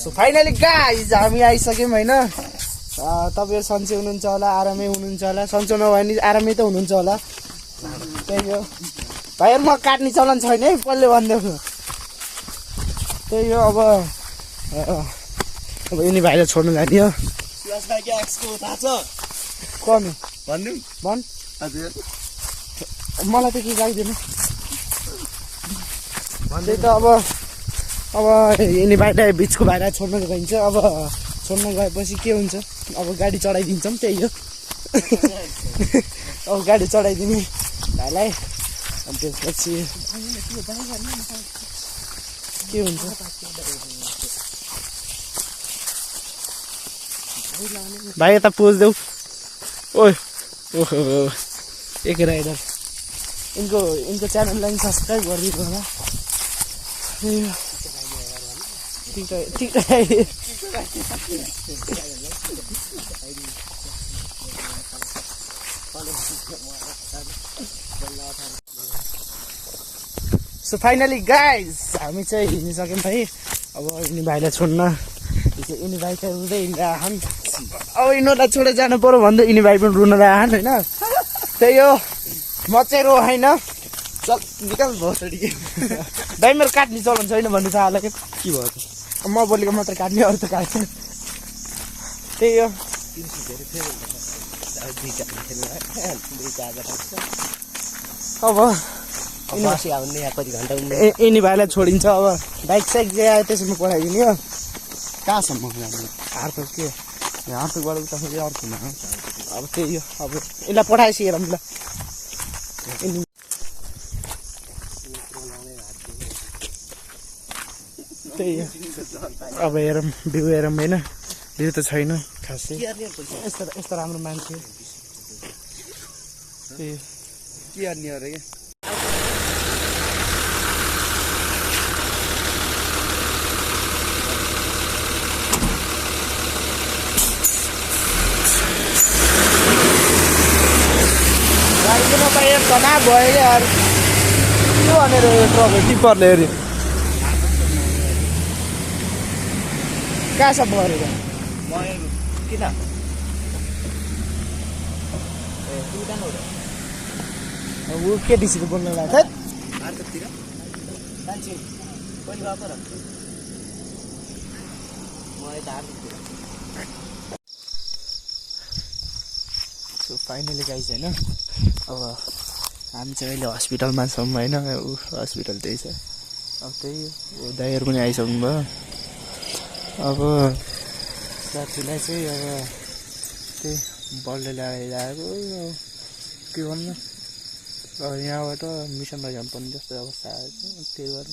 So finally guys हामी आइसक्यौँ होइन तपाईँहरू सन्चै हुनुहुन्छ होला आरामै हुनुहुन्छ होला सन्चो नभए नि आरामै त हुनुहुन्छ होला त्यही हो भाइहरू म काट्ने चलन छैन है कसले भनिदिएको त्यही हो अब यिनी भाइलाई छोड्नु जाने हो कनु भन् मलाई त के चाहिँदैन भन्दै त अब यिनी भाइलाई बिचको भाइलाई छोड्न गइन्छ अब छोड्न गएपछि के हुन्छ अब गाडी चढाइदिन्छौँ त्यही हो अब गाडी चढाइदिने भाइलाई अनि त्यसपछि के हुन्छ भाइ यता पुज्देऊ ओइ ओहो एक राइडर इनको च्यानललाई सब्सक्राइब गरिदिनु होला सो फाइनली गाइज हामी चाहिँ हिँडिसक्यौँ भाइ अब यिनी भाइलाई छोड्न यिनी भाइ चाहिँ रुँदै हिँडिरहन् अब यिनीहरूलाई छोडेर जानु पर्यो भन्दै यिनी भाइ पनि रुन रहन् होइन त्यही हो म चाहिँ रो होइन चल निकाल भयो भाइ मेरो काट्ने चलन छैन भन्नु थाहा लाग्यो के भयो म बोलेको मात्र काट्ने अरू त काट्दैन त्यही हो अब यिनी भाइलाई छोडिन्छ अब बाइक साइक जे आयो त्यसमा पठाइदिने हो कहाँसम्म हार्तोक के हार्तोकबाट उताखेरि अर्कोमा अब त्यही हो अब यसलाई पठाइसकेर ल त्यही हो अब हेरौँ भ्यू हेरौँ होइन भ्यू त छैन खासै यस्तो राम्रो मान्छे त्यही के अन्य अरे कना भयो यार के भनेर ट्रक टिप्परले अरे कहाँसम्म गरेर किन ऊ केटिसीको बोल्न लाग्छ सो फाइनली गाइज होइन अब हामी चाहिँ अहिले हस्पिटलमा छौँ होइन ऊ हस्पिटल त्यही छ अब त्यही दाइहरू पनि आइसक्नु भयो अब साथीलाई चाहिँ अब त्यही बलले ल्याएको के भन्नु अब यहाँबाट मिसन जानुपर्ने जस्तो अवस्था आएको छ त्यही भएर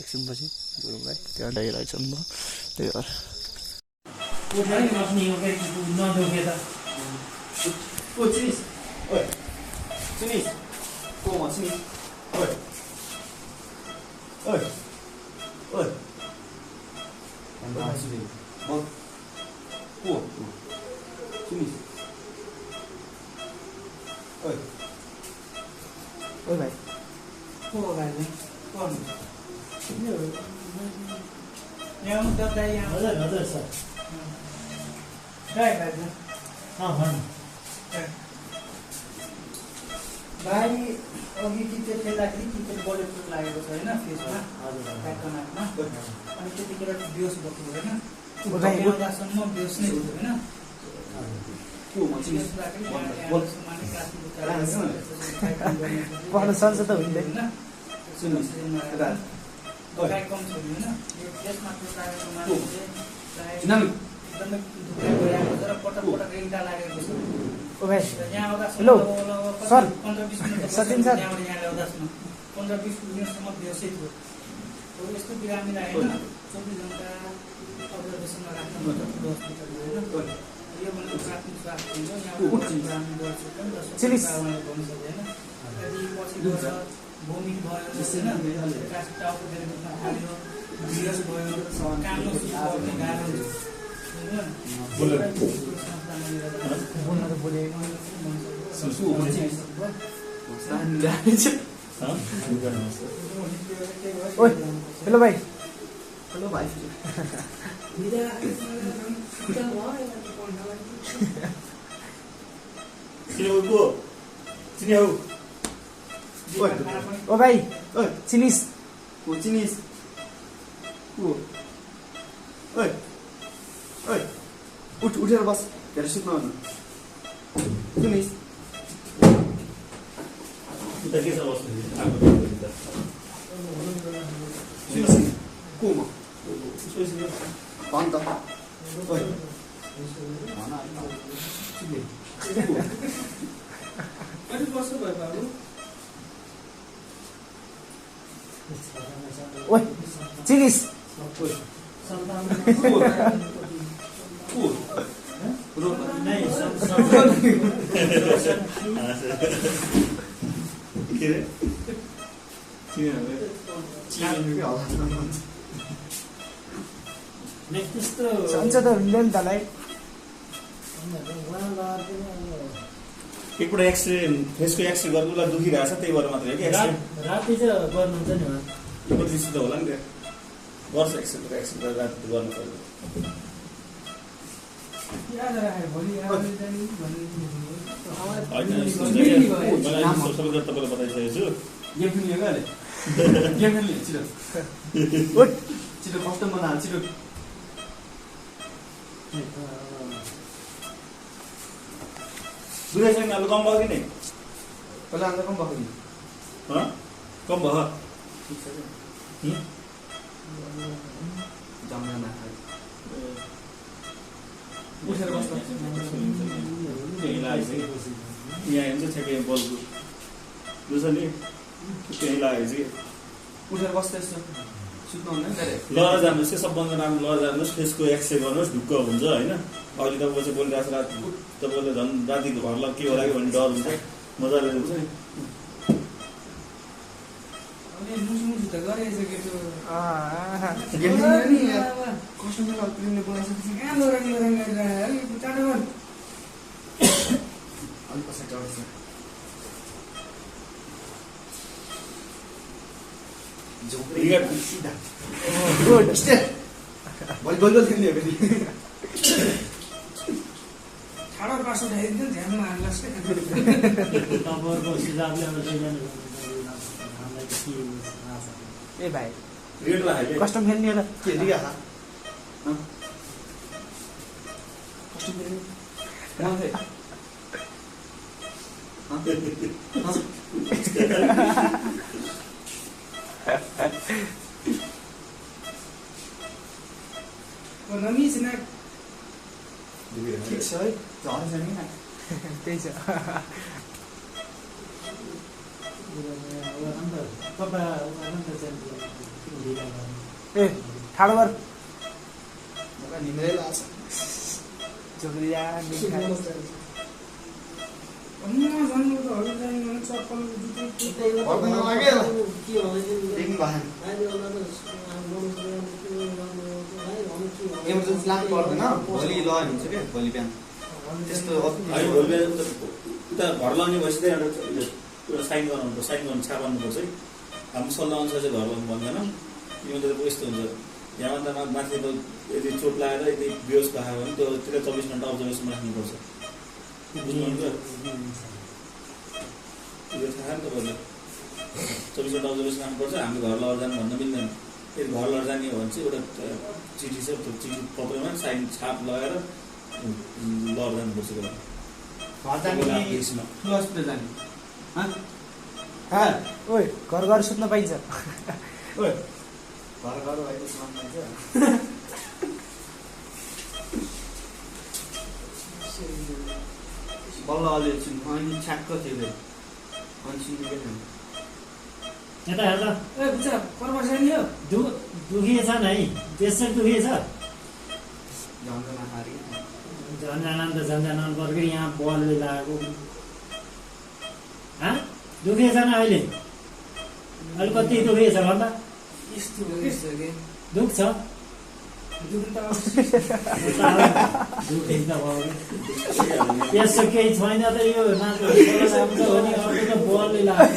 एकछिनपछि गुरुङलाई त्यहाँ दाइहरू आइसक्नु भयो त्यही भएर Sini. Kau mau sini. Oi. Oi. Oi. Anda sini. Mau. Kau. Sini. Oi. Oi baik. Kau lagi. Kau. Ini. Yang dah yang. Ada sah. Baik baik. भाइ अघि क्रिकेट खेल्दाखेरि क्रिकेट बलेट लागेको छ होइन फेसमा काटनाटमा अनि त्यतिखेर बेहोस भएको होइन ल्याउँदासम्म बेहोस नै थियो होइन सक्छ त हुँदैन कम छ होइन यसमा एकदमै पटक पटक इन्टा लागेको छ hello sir 15-20 minute Sachin sir यहाँ ल्याउँदासम्म 15-20 मिनटसम्म बेहोसै थियो यस्तो बिरामी लागेन 24 घण्टा अब्जर्भेसनमा राख्नुपर्छ ठुलो हस्पिटलमा होइन यो भनेको प्राथमिक स्वास्थ्य हुन्छ यहाँ बिरामी गर्छ पनि उहाँले भन्नु सक्दैन यदि पछि गएर भोमिट भयो होइन टाउको धेरै दुख्न थाल्यो भिरस भयो काम नसुर्ने गाह्रो हुन्छ हेलो भाइ हेलो भाइ ओ भाइ चिनिस चिनिस उठेर बस धेरै सुत्नु भन्नु चिनिस को म भन् त अलिक बस्नु भयो बाबु ओइ चिनिस सन्छ त हुँदैन तँलाई एकपल्ट एक्सरे फेसको एक्सरे गर्नु उसलाई दुखिरहेछ त्यही भएर मात्रै हो कि एक्सरे राति चाहिँ गर्नुहुन्छ नि कति त होला नि गर्छ एक्सरे एक्सरे राति गर्नु पर्यो होइन सबै कुरा तपाईँलाई बताइसकेको छु गेम खेल्ने अहिले गेम खेल्ने छिटो छिटो कस्टम बनाएर छिटो दुधैसँग अब कम भयो कि नै पहिला अन्त कम भएको नि कम भयो जम्मा नखाए उठेर बस्छ त्यही लागेको छ यहाँ हुन्छ ठ्याक्कै बलको बुझ्छ नि त्यही लागेको चाहिँ उठेर बस्दै यस्तो सुत्नु हुँदैन धेरै लहरा जानुहोस् कि सबभन्दा राम्रो लहरा जानुहोस् फेसको एक्सरे गर्नुहोस् ढुक्क हुन्छ होइन अहिले तपाईँको चाहिँ बोलिरहेको छ राति तपाईँले झन् राति घरलाई के होला कि भन्ने डर हुन्छ मजाले हुन्छ नि कस्टमर क्रिमले बनाइसकेपछि अलिक पछाडि चढ्छ सिधा गुड स्टेप भलिबल खेल्ने हो फेरि ठाडो पासो ल्याइदिनु ध्यानमा हाल्नुहोस् ए भाइ रेड लाग्यो कस्टम खेल्ने होला के रिया कस्टम खेल्ने नमिसिना ठिक छ है झरेछ नि त्यही छ ए ठाडो गर निन्द्रै लाग्छ झोक्रिया चप्पल पर्दैन लाग्यो देख्नु भएन इमर्जेन्सी लाग्नु पर्दैन भोलि ल हुन्छ क्या भोलि बिहान त्यस्तो होइन भोलि बिहान उता घर लाउने भएपछि चाहिँ एउटा साइन गर्नुपर्छ साइन गर्नु छाप्नुपर्छ है हाम्रो सल्लाह अनुसार चाहिँ घर लाउनु भन्दैन यो त यस्तो हुन्छ यहाँ त माथि त यदि चोट लगाएर यदि बेहोस भयो भने त्यो त्यसलाई 24 घन्टा अब्जर्भेसनमा राख्नुपर्छ बुझ्नुहुन्छ यो थाहा नि तपाईँलाई 24 घन्टा अब्जर्भेसन राख्नुपर्छ हामी घर लगेर जानु भन्न मिल्दैन यदि घर लगेर जाने हो भने चाहिँ एउटा चिठी छ त्यो चिठी पत्रमा साइन छाप लगाएर लगेर जानुपर्छ हस्पिटल जाने ओइ घर घर सुत्न पाइन्छ ओइ घर घर भएको सुत्न पाइन्छ बल्ल अलि एकछिन अनि छ्याक्क थियो अनि सुन्नु यता हेर ए बुझ्छ कर्मचारी नि हो दुखिएछ है त्यसरी दुखिएछ झन्डा नखारी झन्डा त झन्डा नपर्के यहाँ बलले लागेको दुखिएछ न अहिले अहिले कति दुखिएछ भन्दा दुख्छ यसो केही छैन त यो नातो हो नि अर्को त बलले लाग्छ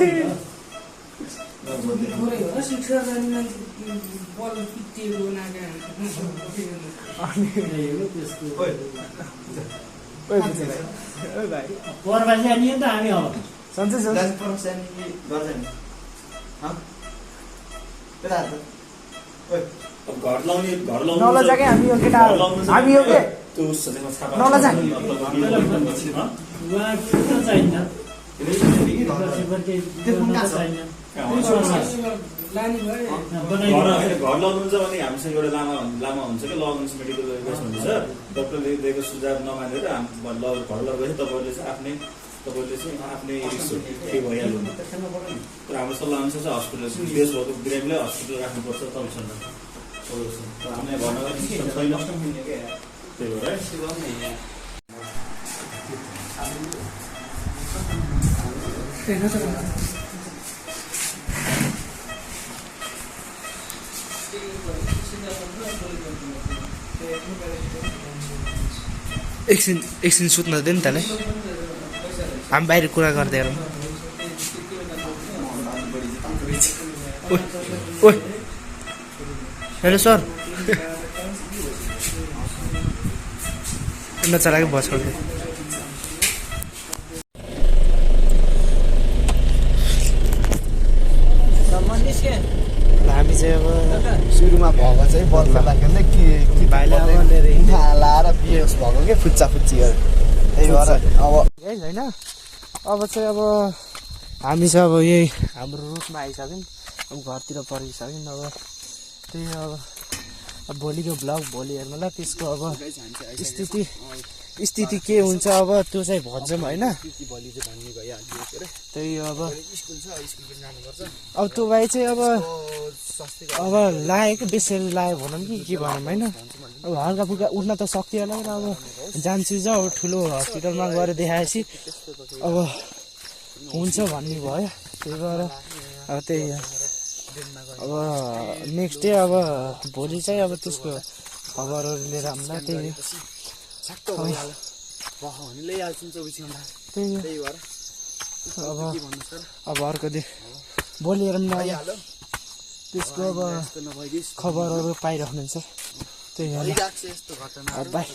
थोरै हो र शिक्षा जाने मान्छे बल पिटिएको नागा ओइ बुझे भाइ ओइ भाइ बर्बाद जाने नि त हामी अब सन्चै छ अब घर लाउने नलजा के हामी यो केटा हामी यो के त्यो उसमा छापा नलजा। उहाँ किन चाहिन्छ लाने भयो घर लाउनुहुन्छ भने हामीसँग एउटा लामा हुन्छ कि ल हुन्छ मेडिकल एडभाइस हुन्छ डक्टरले दिएको सुझाव नमानेर ल घर लगेपछि तपाईँले चाहिँ आफ्नै के भइहाल्नु तर हाम्रो सल्लाह अनुसार चाहिँ हस्पिटल बेस भएको बिरामीलाई हस्पिटल राख्नुपर्छ तपाईँसँग हामीलाई भर्ना गर्ने सिस्टम छैन त्यही भएर एकछिन सुत्न दे नि तँलाई हामी बाहिर कुरा गर्दै हेरौँ ओइ हेलो सर नचलाएको भछाउँदै हामी चाहिँ अब सुरुमा भएको चाहिँ बल्ल लाग्यो नि के भाइलाई अब लिएर हिँड्ने। लाएर बिहोस भएको के फुच्चा फुच्ची त्यही भएर अब यही होइन अब चाहिँ अब हामी चाहिँ अब यही हाम्रो रुटमा आइसक्यौँ अब घरतिर परिसक्यौँ अब त्यही अब भोलिको भ्लग भोलि हेर्नु ल त्यसको अब स्थिति के हुन्छ अब त्यो चाहिँ भन्छौँ होइन त्यही अब त्यो भाइ चाहिँ अब लाग्यो कि बेसी लाग्यो भनौँ कि के भनौँ होइन अब हल्का फुल्का उठ्न त सक्थ्यो होला र अब जान्छु जा अब ठुलो हस्पिटलमा गएर देखाएपछि अब हुन्छ भन्ने भयो त्यही भएर अब त्यही अब नेक्स्ट डे अब भोलि चाहिँ अब त्यसको खबरहरू लिएर हामीलाई त्यही अब अर्को दिन भोलि हेरौँ न त्यसको अब खबरहरू पाइराख्नुहुन्छ त्यही हो बाई।